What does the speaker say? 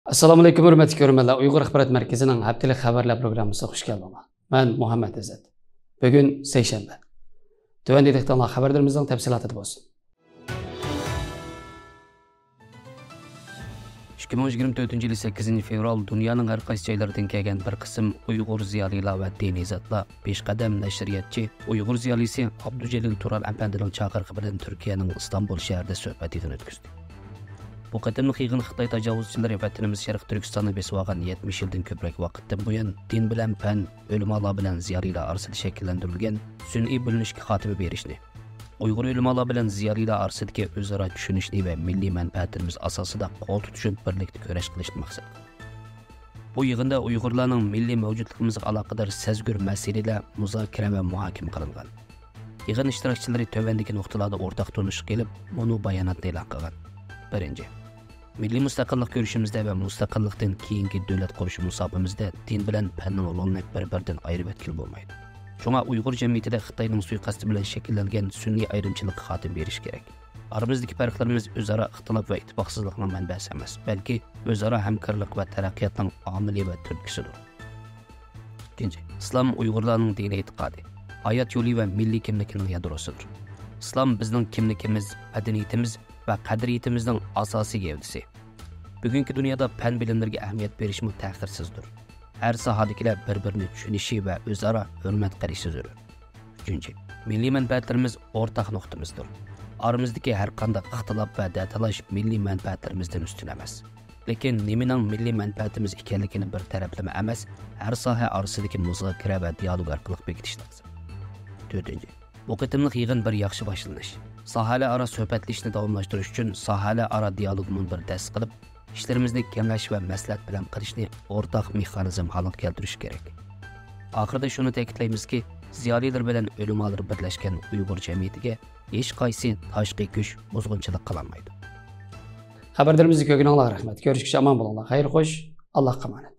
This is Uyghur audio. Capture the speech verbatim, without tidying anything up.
ئەسسالامۇ ئەلەيكۇم، ھۆرمەتلىك كۆرۈرمەنلەر. ئۇيغۇر ئاخبارات مەركىزىنىڭ ھەپتىلىك خەۋەرلەر پروگراممىسىغا خۇش كەلدىڭلار. مەن مۇھەممەت ئىززەت. بۈگۈن سەيشەنبە. تۆۋەندە دىققىتىڭلار خەۋەرلىرىمىزنىڭ تەپسىلاتىدا بولسۇن. ئىككى مىڭ يىگىرمە تۆتىنچى يىلى سەككىزىنچى فېۋرال دۇنيانىڭ ھەر قايسى جايلىرىدىن كەلگەن بىر قىسىم ئۇيغۇر زىيالىيلار ۋە دىنىي زاتلار پېشقەدەم نەشرىياتچى، ئۇيغۇر زىيالىيسى ئابدۇجېلىل تۇران ئەپەندىنىڭ چاقىرىقى بىلەن تۈركىيەنىڭ ئىستانبۇل شەھىرىدە سۆھبەت يىغىنى ئۆتكۈزدى. بۇ قېتىملىق يىغىن خىتاي تاجاۋۇزچىلىرى ۋەتىنىمىز شەرقىي تۈركىستاننى بېسىۋالغان يەتمىش يىلدىن كۆپرەك ۋاقىتتىن بۇيان دىن بىلەن پەن، ئۆلىمالار بىلەن زىيالىيلار ئارىسىدا شەكىللەندۈرۈلگەن سۈنئىي بۆلۈنۈشكە خاتىمە بېرىشنى، ئۇيغۇر ئۆلىمالار بىلەن زىيالىيلار ئارىسىدىكى ئۆزئارا چۈشىنىشنى ۋە مىللىي مەنپەئەتلىرىمىز ئاساسىدا قول تۇتۇشۇپ، بىرلىكتە كۈرەش قىلىشنى مەقسەت قىلدى. بۇ يىغىندا ئۇيغۇرلارنىڭ مىللىي مەۋجۇتلۇقىمىزغا ئالاقىدار سەزگۈر مەسىلىلەر مۇزاكىرە ۋە مۇھاكىمە قىلىنغان. يىغىن ئىشتىراكچىلىرى تۆۋەندىكى نۇقتىلاردا ئورتاق تونۇشلۇق ئېلىپ، مۇنۇ باياناتنى ئېلان قىلغان. بىرىنچى، مىللىي مۇستەقىللىق كۈرىشىمىزدە ۋە مۇستەقىللىقتىن كېيىنكى دۆلەت قۇرۇش مۇساپىمىزدە دىن بىلەن پەننىڭ رولىنى بىر-بىرىدىن ئايرىۋەتكىلى بولمايدۇ. شۇڭا ئۇيغۇر جەمئىيىتىدە خىتاينىڭ سۇيىقەستى بىلەن شەكىللەنگەن سۈنئىي ئايرىمچىلىققا خاتىمە بېرىش كېرەك. ئارىمىزدىكى پەرقلىرىمىز ئۆزئارا ئىختىلاپ ۋە ئىتتىپاقسىزلىقنىڭ مەنبەسى ئەمەس، بەلكى ئۆزئارا ھەمكارلىق ۋە تەرەققىياتنىڭ ئامىلى ۋە تۈرتكىسىدۇر. ئىككىنچى، ئىسلام ئۇيغۇرلارنىڭ دىنىي ئېتىقادى، ھايات يولى ۋە مىللىي كىملىكىنىڭ يادروسىدۇر. ئىسلام بىزنىڭ كىملىكىمىز، مەدەنىيىتىمىز ۋە قەدرىيىتىمىزنىڭ ئاساسىي گەۋدىسى. بۈگۈنكى دۇنيادا پەن بىلىملىرىگە ئەھمىيەت بېرىشمۇ تەخىرسىزدۇر. ھەر ساھەدىكىلەر بىر-بىرىنى چۈشىنىشى ۋە ئۆزئارا ھۆرمەت قىلىشى زۆرۈر. ئۈچىنچى، مىللىي مەنپەئەتلىرىمىز ئورتاق نۇقتىمىزدۇر. ئارىمىزدىكى ھەر قانداق ئىختىلاپ ۋە دەتالاش مىللىي مەنپەئەتلىرىمىزدىن ئۈستۈن ئەمەس. لېكىن نېمىنىڭ مىللىي مەنپەئەتىمىز ئىكەنلىكىنى بىر تەرەپلىمە ئەمەس، ھەر ساھە ئارىسىدىكى مۇزاكىرە ۋە دىئالوگ ئارقىلىق بېكىتىش لازىم. تۆتىنچى، بۇ قېتىملىق يىغىن بىر ياخشى باشلىنىش. ساھەلەر ئارا سۆھبەتلىشىشنى داۋاملاشتۇرۇش ئۈچۈن ساھەلەر ئارا دىئالوگ مۇنبىرى تەسىس قىلىپ، ئىشلىرىمىزنى كېڭەش ۋە مەسلىھەت بىلەن قىلىشنى ئورتاق مېخانىزم ھالىغا كەلتۈرۈش كېرەك. ئاخىرىدا شۇنى تەكىتلەيمىزكى، زىيالىيلار بىلەن ئۆلىمالار بىرلەشكەن ئۇيغۇر جەمئىيىتىگە ھېچقايسى تاشقى كۈچ بۇزغۇنچىلىق قىلالمايدۇ. خەۋەرلىرىمىزنى كۆرگىنىڭلارغا رەھمەت. كۆرۈشكىچە ئامان بولۇڭلار. خەير خوش. ئاللاھقا ئامانەت.